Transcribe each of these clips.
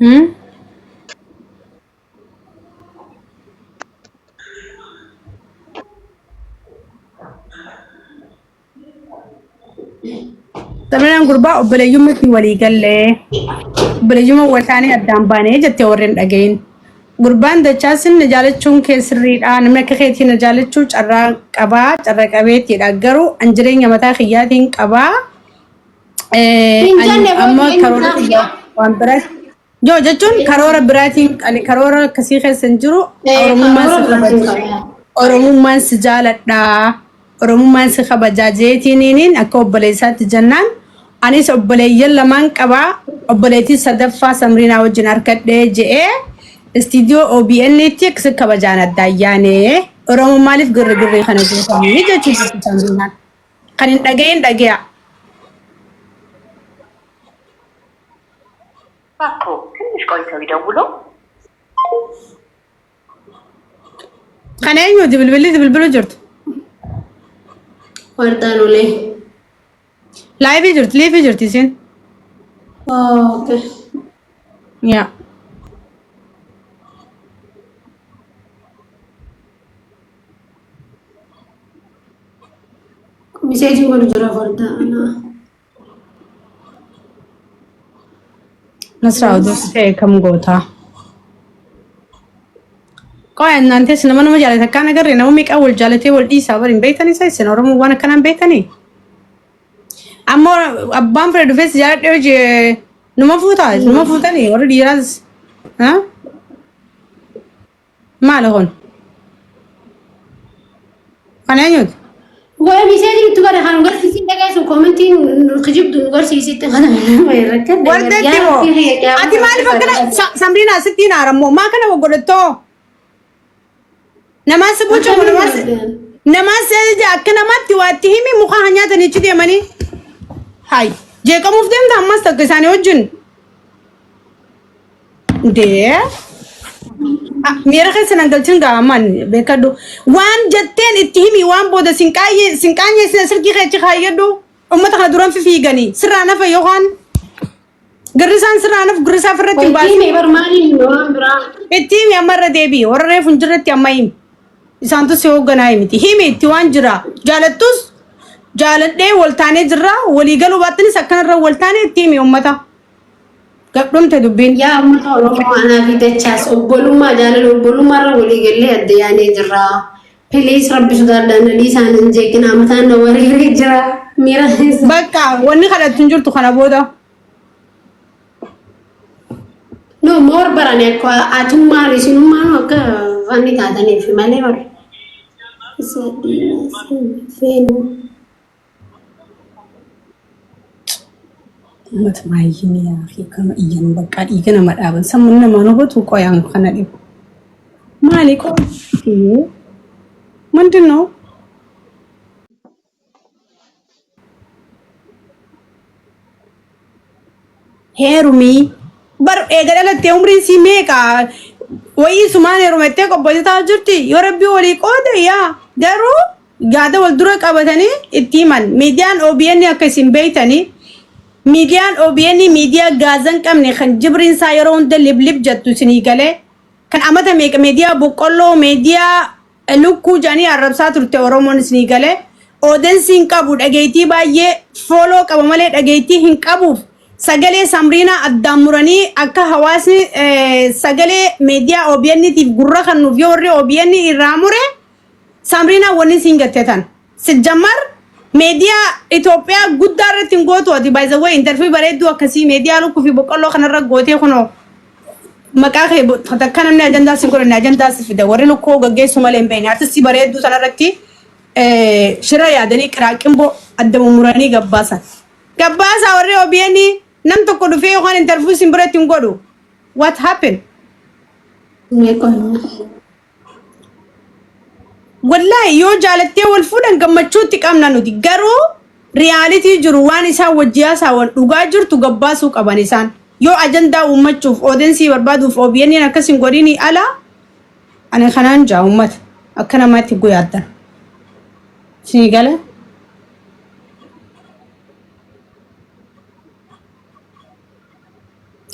Hmm? Saminaan gurbaa obboleeyyummaatti walii gallee obboleeyyummaa wal taanee addaan baanee jettee warreen dhagahin. Gurbaan dachaasin na jaalachuun kee sirriidha. Namni akka keetii na jaalachuu carraa qabaa carra qabeettiidha. Garuu an jireenya mataa kiyyaatiin qabaa. Hin Ani jenne amma booda eenyu karoora biraa kiyya waan biraa Yoo jechuun karoora biraatiin ani karoora akkasii keessa hin jiru. Oromummaan si Karoora biraatiin kabaja. qaba. Oromummaan si jaaladha. Oromummaan si kabajaa jeetiiniin akka obboleessaatti jennaan. Anis obboleeyyan lamaan qabaa. Obboleettii sadaffaa Samriinaa wajjin harkadhee je'ee istiidiyoo OBN tti akkasi kabajaan addaan yaane. Oromoon maaliif girri girrii kana gootanii jechuudha Samriinaan. Kan hin dhaga'iin dhaga'a. እባክዎ ትንሽ ቆይተው ይደውሉ። Kan eenyuti bilbilli bilbilu jirtu? Wardaan ulee. Laayivii jirti, liivii jirti isiin. Okay. Yaa. Miseejiin kun jira wardaa anaa. Nasraa oduu ta'e kam gootaa? Qo'aa እናንተስ nama nama jaalate akkaan agarre nama meeqaa wal jaalatee wal dhiisaa bari hin beektanii isa isin Oromoo waan akkanaa hin beektanii? Ammoo abbaan fedhe dhufee si jaaladhe hojii numa fuutaa numa fuutanii warri dhiiraas maali kun? Kan eenyuti? Waa'ee miseejiin itti bare kan garsiisin dhageessu koomentiin kijibdu nu garsiisitti kana rakkadhe. Wardeetti moo? Ati maaliif akkana Samriinaa sitti hin aarammoo? Maa kana godhattoo? Namaan si bulchu moo namaan si namaan si ajaja akka namaatti waa itti himi muka haa nyaatanii achi deemanii. Hayi jeeqamuuf deemta ammas takka isaanii wajjin. Dee. Miira keessa nan galchin gaa ammaan beekadhu. Waan jetteen itti himi waan booda sin qaayyee sin qaanyee silkii kee achi kaayyadhu. Uummata kana duran fifiiganii sirraa nafa yookaan girrisaan sirraa nafu girrisaa ofirratti hin Itti baasin. hime bar maaliin waan biraa. Itti himi amma irra deebi'i warra reefu hin jirretti amma himi. Isaantu si hoogganaa miti. Himi itti waan jira. Jaalattus jaaladhee wal taanee jirra. Walii galuu baattinis akkanarra wal taanee itti himi uummata. Gadhumte dubbiin. Yaa uummata Oromoo anaa fi dachaas obbolummaa jaalala obbolummaa irra walii gallee adda yaanee jirra. Please rabbi sodaadhaan na dhiisaan hin jeeqinaa mataan na wareeree jira. Miira keessa. Bakka wanni kadhattu hin jirtu kana booda. No more barane akka atummaan isinummaan akka fanni taataniif malee bar. Isa dhiina feenu. Uummata maayyini yaa fi akkana iyyan bakka dhiiga nama dhaaban sammuun namaa nu hubatu qoyaan kana dhibu. Maali qoy? ምንድን ነው? Heerumii bar eega dhalattee umriin sii meeqa wayii sumaan heerumattee qopheessitaa jirti yoo rabbii walii qoode yaa garuu yaada wal dura qabatanii itti himan miidiyaan OBN akka isin beektanii miidiyaan OBN miidiyaa gaazan qabne kan jibriin isaa yeroo hunda liblib jettu isinii galee kan amata meeqa miidiyaa boqqolloo miidiyaa lukkuu jedhanii arrabsaa turte Oromoon isinii galee oodensii hin qabu dhageettii baay'ee fooloo qaba malee dhageettii hin qabuuf sagalee Samriinaa addaan muranii akka hawaasni sagalee miidiyaa OBN tiif gurra kennuuf yoo warri OBN irraa mure Samriinaa wanni siin gatte tan sijjammar miidiyaa Itoophiyaa guddaa irratti hin gootu ati by the way interview bareedduu akkasii miidiyaa lukkuu fi boqqolloo kanarra gootee kunoo maqaa kee takka namni ajandaa si godhanne ajandaa si fida warri lukkuu gaggeessu malee hin beekne artistii bareedduu sanarratti shira yaadanii qiraaqinboo adda mummuranii gabbaasan. Gabbaasaa warri OBN nam tokko dhufee yookaan interview sin biratti hin godhu. What happened? Wallaahi yoo jaalattee wal fuudhan gammachuutti qabna nuti garuu reality jiru waan isaan wajji haasa'an dhugaa jirtu gabbaasuu qaban isaan. Yoo ajandaa uummachuuf oodensii barbaaduuf OBN akkas hin godhini ala ani kanaan jaa uummata akka namaatti guyaaddan. Isinii gala?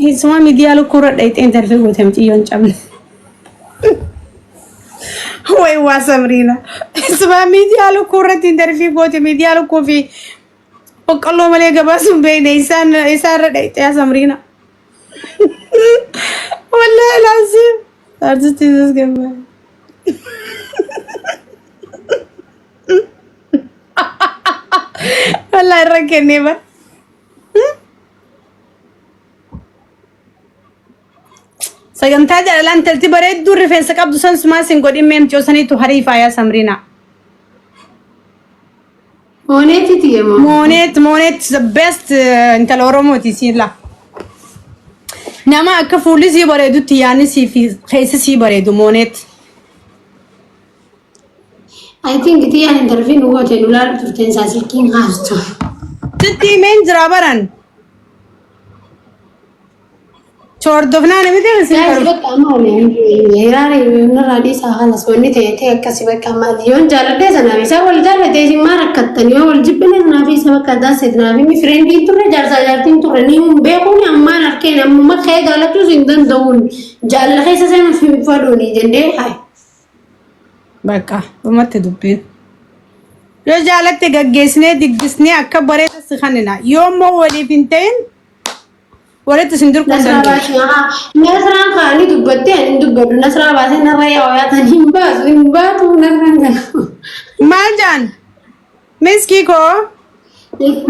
Keessumaa miidiyaa lukkuu irra dhayxee interview goote mucayyoon cabne. Way waa Samriina. Keessumaa miidiyaa lukkuu irratti interview goote, miidiyaa lukkuu fi boqqolloo malee gabaasuun beekne isaan irra dhayxee Samriina. Wallahi laazim. Artistii tasgabbaa. Wallahi irra kennee bara. Sagantaa jaalalaa intalti bareedduu rifeensa qabdu san sumaa sin godhin meemcoo saniitu harii faayaa Samriina. Mooneetiiti yemmuu. Mooneet, Mooneet the best intala Oromooti siin la. Nama akka fuulli sii bareedutti yaadni sii fi keessi sii bareedu Mooneet. I think tiyyaan interview nu goote nu laalu turteen isaa silkiin haastu. Sitti himeen jira baran. Hordofnaa namni sin Guys, bakka amma hiraara nurraa dhiisaa halas wanni ta'e ta'e akkasi bakka amma yoon jaaladhee sanaaf isa wal jaallatee isin maa rakkattan, yoo wal jibbine sanaaf isa bakka daasee sanaaf inni friendiin turre, jaarsaa jaartiin turre ni hin beekuun ammaan harkeen ammuma ka'ee jaalachuus hin danda'uun jaalala keessa seenuuf hin fedhuuni jennee hayi. Bakka dhumatti dubbiin. Yoo jaalatte gaggeessinee diggisnee akka bareeda si kanina. Yoo immoo waliif hin ta'in walitti isin dirquu hin Nasraa dandeenyu. Baasee Nasraan kaanii dubbattee ani hin dubbadhu. Nasraa baasee narra yaa'u yaatan hin baasu, hin baatu Nasraan kana. Maal jaan? Miskii koo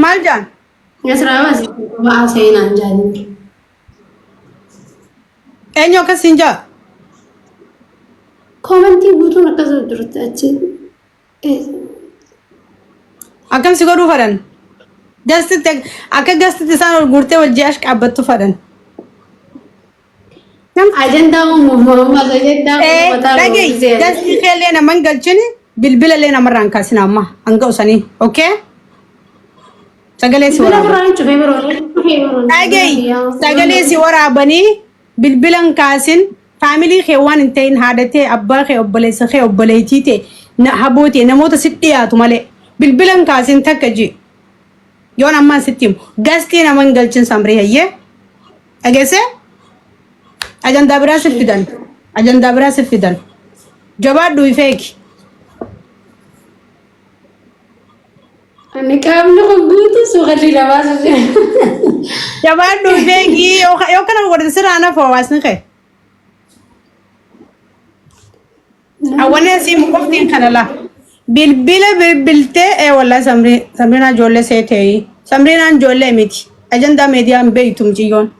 maal jaan? Nasraa baasee ba'aa seenaan jaalladhu. Eenyu akkasiin jaa? Commentii guutuun akkasuma jirti achi. Akkam si godhuu fadhan? Gastitti akka gastitti isaan ol guurtee wal ji'ash qaabbattu fadhan. Ajandaa uumuuf mormaas ajandaa uummataa. Dhagahi, gastii keellee naman galchini, bilbila illee namarraa hin kaasin amma hanga usanii, okay? Sagalee si Bilbila waraaban. biraan cufee biroo cufee biroo. Dhagahi, sagalee si waraabanii bilbila hin kaasin. Family kee waan hin ta'in, haadha ta'e, abbaa kee, obboleessa kee, obboleettii ta'e, haboo ta'e, namoota si dhiyaatu malee bilbila hin kaasin takka ji. Yoon ammaan sitti himu gastii nama hin galchin Samrii, hayyee dhageessee ajandaa biraa si fidan, ajandaa biraa si fidan, jabaadhu ifeeki. Ani qaamni kun guutuu suuqalli lamaa jira. Jabaadhu ifeeki, yoo kana godhate sirraa nafu hawaasni kee. Awwanni asii qoftiin kana laa. Bilbila bilbiltee wallaahi Samrii, Samriinaa ijoollee seetee, Samriinaan ijoollee miti. Ajandaa miidiyaa hin beektu mucayyoon.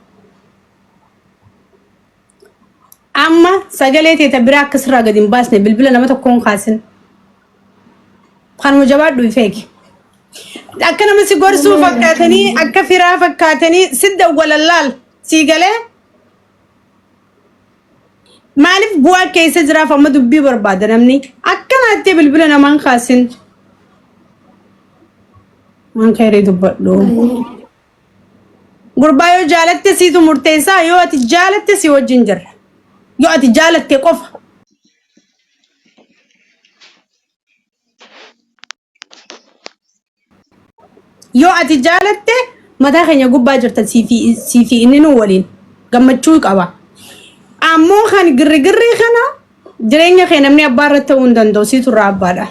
Amma sagalee teeta biraa akka sirraa gadi hin baasne bilbila nama tokkoon kaasin. Kanuma jabaadhu ifeeki. Akka nama si gorsuu fakkaatanii, akka firaa fakkaatanii si dawwalallaal sii galee maaliif bu'aa keessa jiraaf amma dubbii barbaada namni akkanaatti bilbila namaan kaasin. Waan ka'ee dubbadhu. Gurbaa yoo jaalatte siitu murteessaa, yoo ati jaalatte si wajjin jirra. Yoo ati jaalatte qofa. Yoo ati jaalatte mataa keenya gubbaa jirta, siifi inni nu waliin gammachuu qaba. Ammoo kan girrigirrii kana jireenya kee namni abbaa irratti ta'uu hin danda'u, siitu irraa abbaadha.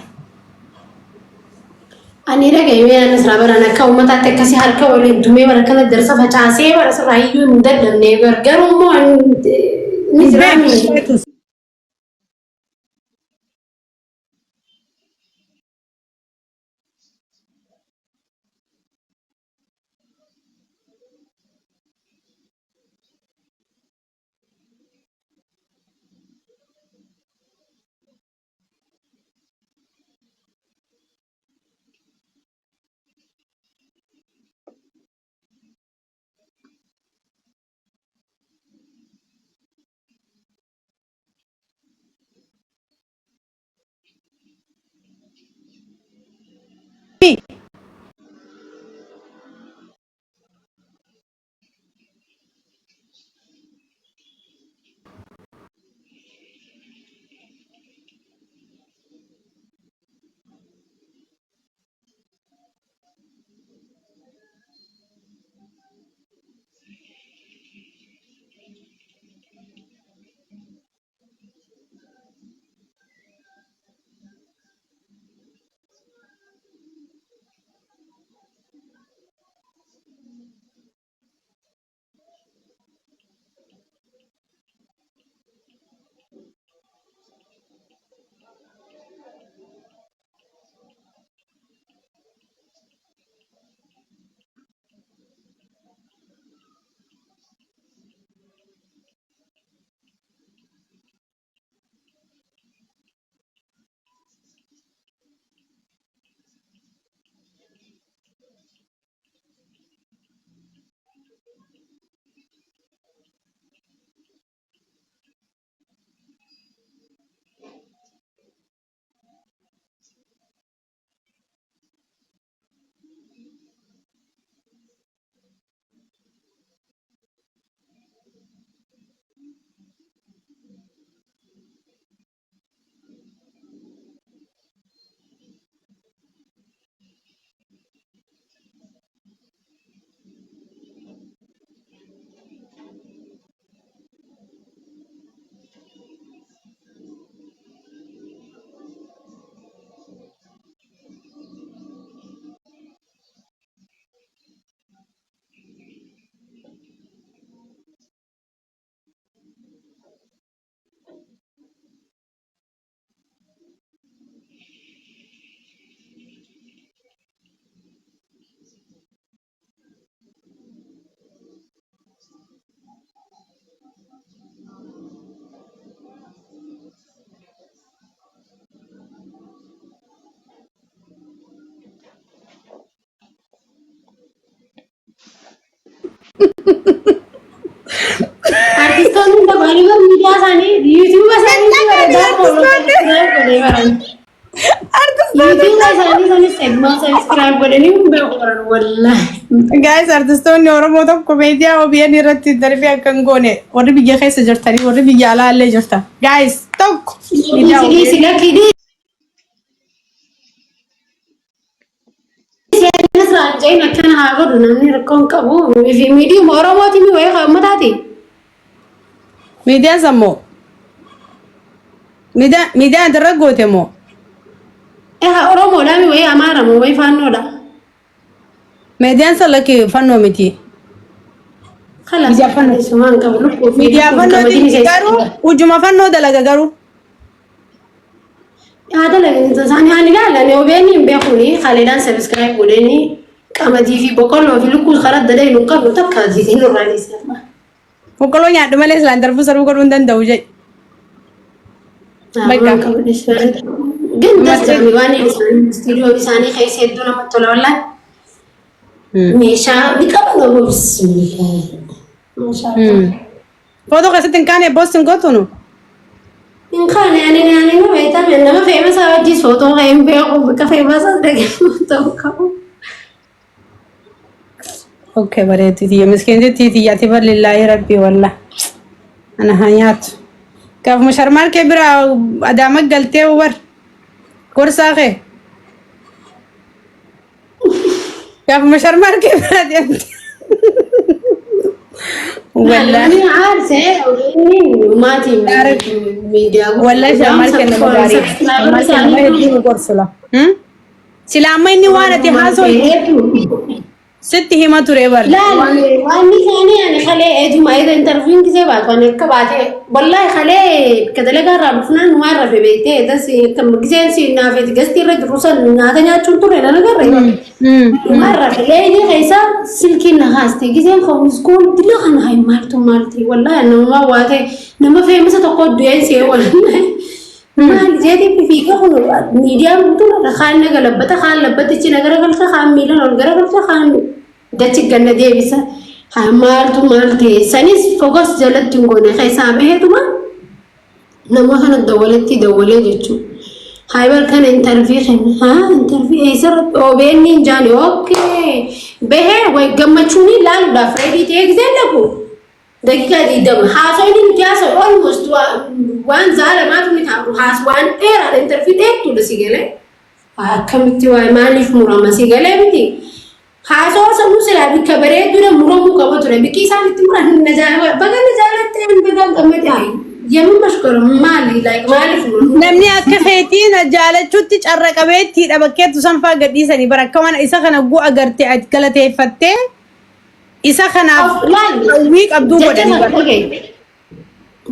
Ani dhaga'ee Nasraa baran akka uummataatti akkasii harka waliin tumee bara kana darsa facaasee bara sirraa iyyuu hin dadhabne garuu immoo ni jiraami. Beeku. Artistoonni tokko ani bar miidiyaa isaanii yuutuuba isaanii bareedaa follow subscribe godhee baran. Artistoonni Yuutuuba isaanii sanis egmaa subscribe godhanii hin beeku baran wallaahi. Guys, artistoonni Oromoo tokko miidiyaa OBN irratti darbee akka hin goone, warri biyya keessa jirtanii, warri biyya alaa illee jirtan. Guys, tokko miidiyaa Dhiisi OBN. dhiisi lakkii dhiisi asirraan jahin akkana haa godhu, namni rakkoo hin qabu. Fi miidiyuma Oromootiin wayii haa uummataati. Miidiyaan san moo? Miidiyaan ati irra goote moo? Ehaa Oromoodhaa mi wayii Amaara moo wayii Faannoodha? Miidiyaan san lakki fannoo miti. Kalaas Miidiyaa fannoo. sumaan qabu lukkuu fi Miidiyaa lukkuu fi fannooti qamadiin isa garuu ujuma fannoo dalaga garuu. Haa dalagan isaanii haan ilaalan OBN hin beekuuni haleedhaan subscribe godhanii qamadii fi boqqolloo fi lukkuu karaa adda addaa hin qabnu takka asiitiin nurraa dhiisa. Boqqolloo nyaadhu malee silaan darbuu sarbuu godhuu hin danda'u jedhi. Bakka. ግን ደስ jedhani waan isaanii istuudiyoo isaanii keessa hedduu namatti tola wallaahi. Meeshaa ni qaban obbo bismillah. Maashaallah. Footoo keessatti hin kaane post hin gootu nu. Hin kaane ani ani nama beekame nama famous wajjin footoo ka'ee hin beeku bakka famous dhagee ta'uu qabu. Okay, bareedu tiyya miskiinti tiyya ati bal'illaahi rabbii wallah. Ana haa nyaatu. Gaafuma sharmaan kee bira adaama galtee war gorsaa kee. Gaafuma sharmaan kee bira deemte. Wallahi. Namni aarsee inni maatii miidiyaa Wallahi sharmaan kee nama gaarii. Sharmaan kee nama hedduu nu gorsula. Sila amma inni waan ati haasoo sitti hima ture bar. Laal waan isaanii ani kalee eeduma eeda interviewin gisee baatu ani akka baate wallahi kalee bakka dalagaa irraa dhufnaan waan rafe beektee eedas giseen si naafeeti gastii irra jiru san nyaata nyaachuun ture nan agarre. Waan rafe leeyii keessa silkiin na kaaste giseen ka'u dila kana hay maaltu maalti wallahi namumaa waa ta'e nama famous tokko du'een see wallahi. Maal jeetii fiiga kun miidiyaan guutuun kaan na galabbata, kaan labbatichi na garagalcha, kaan miilan ol garagalcha, kaan dachi ganna deebisa. Haa maaltu maal ta'e sanis focus jalatti hin goone keessaa baheetuma nama kana dawwaletti dawwalee jechuudha. Haa bar kana interview kenna haa interview eessarratti OBN hin jaane okay bahee way gammachuun ilaaluudhaaf ready ta'ee gisee dhaqu. Daqiiqaa 20 haasawni nuti haasa'u almost waan zaalamaatu ni taa'u haas waan dheeraadha, interview dheertuudha si galee akkamitti waa maaliif murama si galee miti haasawaa sammuu silaa bikka bareedduudha muramuu qaba ture bikki isaan itti muran na baga na jaalattee baga gammade yemmuu mashkora maali like maaliif muramu. Namni akka keetii na jaalachuutti carra qabeettiidha bakkeettu sanfaa gadhiisanii bara akka waan isa kana gu'a gartee ati galateeffattee isa kanaaf hawwii qabduu godhanii bara.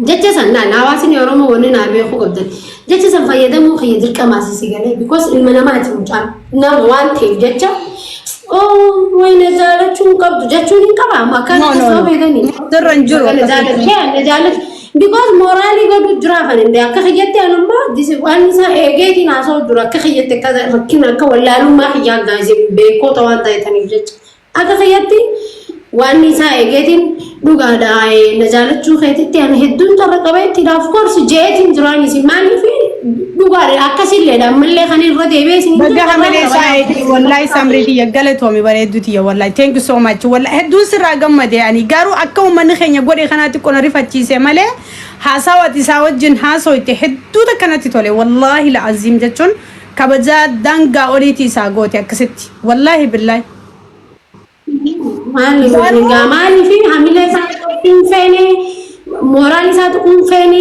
Jecha san laal hawaasni Oromoo wanni naa beekuu qabdan. Jecha san fayyadamuu kiyya dirqamaas si galee because ilma namaati mucaan nama waan ta'eef jecha oh wayna jaalachuu hin qabdu jechuun hin qaba amma akkaan No, no, akkasuma no. beekanii. Sirra hin jiru. Na jaalattee na jaallatu because moraalii godhu jiraafan illee akka kiyyatti anummaa waan isaa eegeetiin haasa'u jiru akka kiyyatti akka rakkina akka wallaalummaa kiyyaa gaazee beekota waan ta'etaniif jecha. Akka kiyyatti waan isaa eegeetiin dhugaadha na jaalachuu keetitti ani hedduun carra qabeetti of course jeetiin jiraanis maaliif dhugaadha akkasilleedha ammallee kan irra deebi'ee isin Baga hamilee isaa eegi wallahi samrii tiyya galatoomi bareeddu tiyya wallahi thank you so much wallahi hedduun sirraa gammade. Ani garuu akka uummanni keenya godhe kanaatti qona rifachiise malee haasawa ati isaa wajjin haasoyte hedduu takka natti tole wallahi la'aziim jechuun kabajaa daangaa oliitii isaa goote akkasitti wallahi billahi. Maali gaa maaliif hamilee isaa tuquun feene mooraan isaa tuquun feene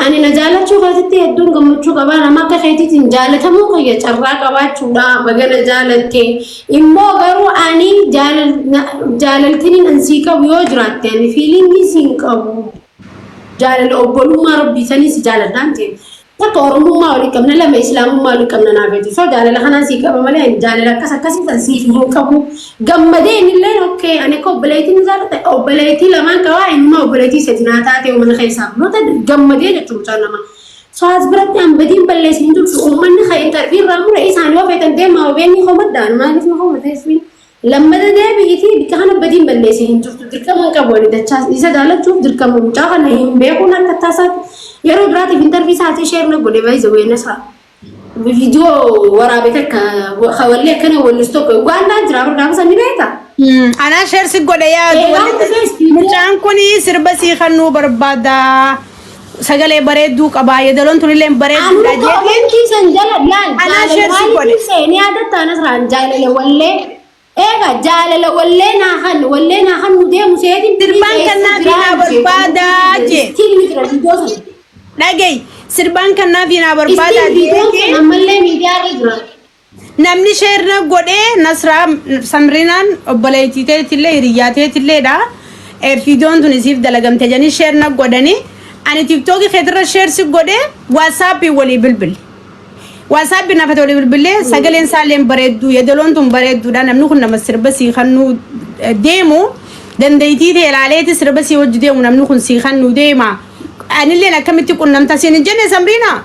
ani na jaalachuu keessatti hedduun gammachuu qabaa nama akka keetiitiin jaalatamuu kiyya carraa qabaachuudha baga na jaalatte immoo garuu ani jaalaltiniin an sii qabu yoo jiraatte ani feelingii siin qabu jaalala obbolummaa rabbii sanii si jaaladhaan ta'e takka oromummaa walii qabna, lama islaamummaa walii qabna naaf jechuudha. So jaalala kanaan sii qaba malee ani jaalala akkas akkasii san siif hin qabu. Gammadee innillee okay ani akka obboleettii ni jaalladha. Obboleettii lamaan qabaa inuma obboleettii sadi naa taate mana keessaa noota gammadee jechuudha mucaan namaa. So as biratti an badiin balleessin hin jirtu uummanni kan interview irraa mure isaan yoo feetan deemaa OBN homadhaan maaliif na homate isiin. Lammata deebi'iitii bikka kana badiin balleessee hin jirtu. Dirqama hin qabu ani dachaa isa jaalachuuf dirqama mucaa kana hin beekuun akka taasaatti yeroo biraatiif interview isaatii share na godhe baay'ee weena isaa. Viidiyoo waraabe takka hawallee akkana wallis tokko Ugaandaan jira gaafa san ni beektaa? Anaa share si godhe yaadu. Eegaa dhufee istiidiyoo Mucaan kun sirba sii kannuu barbaada. Sagalee bareedduu qaba. Yeedaloon tunillee bareedduudha Anu jeetiin. Comment san jala laal Anaa jaalala share si godhe. maaliif seenii yaadatta anas jaalala wallee eega jaalala wallee naa kan wallee naa kan nu deemu seetiin. Sirbaan kannaa fi naa barbaadaa jee. Still ni jira viidiyoo sana. Dhagayi, sirbaan kannaa fi naa barbaadaa Still viidiyoon jeetiin. sun ammallee miidiyaa irra jira. Namni share na godhee Nasraa Samrinaan obboleettii teetillee hiriyyaa teetilleedha. Viidiyoon tun isiif dalagamte jedhanii share na godhanii, ani TikTokii keetirra share si godhee, WhatsAppii walii bilbili. WhatsAppii nafate walii bilbilee, sagaleen isaallee bareedduu, yeedaloon tun bareedduudha, namni kun nama sirba sii kannuu deemu, dandeettii ta'e ilaaleeti sirba sii hojii deemu, namni kun sii kannuu deema. Anilleen akkamitti qunnamta siin hin jenne Samriinaa?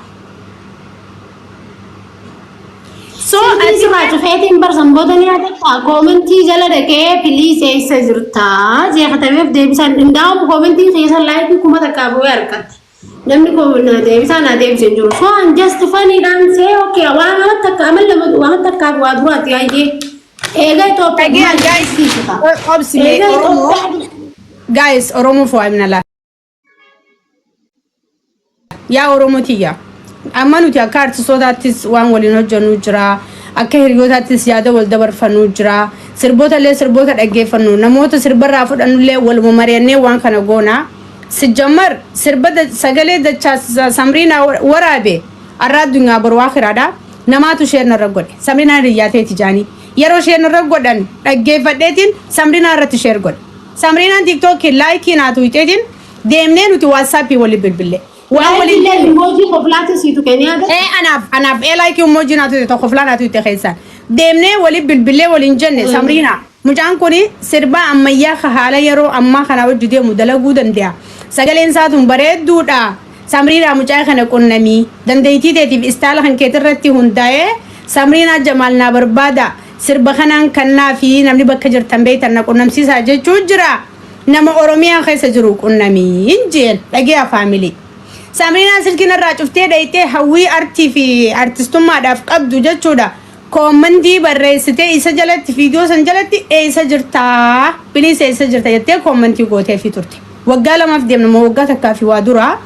So Silkii ati sirraa cufeetiin barsan booda ni yaadatta, comment jala dhaqee "Please, eessa jirtaa?" jee katabeef deebisaan indaa'uun comment keessa like 1000 bu'ee argatte. Namni na deebisaa naa deebise hin jiru. So an just funnydhaan see okay, waan amma takka amal lama waan takkaaf waa duraati hayyee. Eega Itoophiyaa Dhagee guys, obsi mee. Eega Oromoo Itoophiyaa guys, Oromoo fo'amna laa. Yaa Oromoo tiyya. Amma nuti akka artistootaattis waan waliin hojjennu jira. Akka hiriyootaattis yaada wal dabarfannu jira. Sirboota illee sirboota dhaggeeffannu. Namoota sirbarraa fudhannullee waluma mari'annee waan kana goona. Sijjammar sirba sagalee dachaa Samriinaa waraabe arraa addunyaa boru akiraadha. Namaatu share narra godhe. Samriinaan hiriyyaa teeti jaanii. Yeroo share narra godhan dhaggeeffadheetiin Samriinaa irratti share godhe. Samriinaan TikTokii like naatu hiixeetiin deemnee nuti WhatsAppii walii bilbille. Waan waliin Like illee emoji koflaati siitu kennee yaadatta. Ee, anaaf ee, like emoji naatu hiixee tokko filaa naatu hiixee keessaan. Deemnee walii bilbillee waliin jenne, "Samriinaa, mucaan kun sirba ammayyaa ka haala yeroo ammaa kana hojii deemu dalaguu danda'a. Sagaleen isaa tun bareedduudha. Samriinaa, mucaa kana qunnamii dandeettii teetiif style kan keetirratti hundaa'ee Samriinaa Jamaal naa barbaada. Sirba kanaan kannaa fi namni bakka jirtan beektan na qunnamsiisaa jechuu jira. Nama Oromiyaa keessa jiru qunnamii," hin jeen. Dhagee family. Samriinaan silkiin irraa cuftee dhayitee hawwii artii fi artistummaadhaaf qabdu jechuudha. Comment barreessitee isa jalatti, viidiyoo san jalatti, "Eessa jirtaa? Please, eessa jirta?" jettee comment gootee fi turte. Waggaa 2f deemna moo waggaa takkaa fi waa duraa.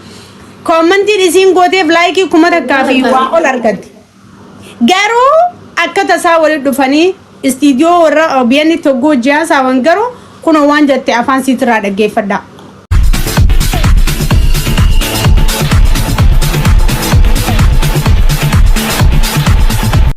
Commentiin isiin gooteef like 1000 fi waa ol argatte. Garuu akka tasaa walitti dhufanii istiidiyoo warra OBN tokko hojii haasa'an, garuu kunoo waan jette afaan siitirraa dhaggeeffadhaa.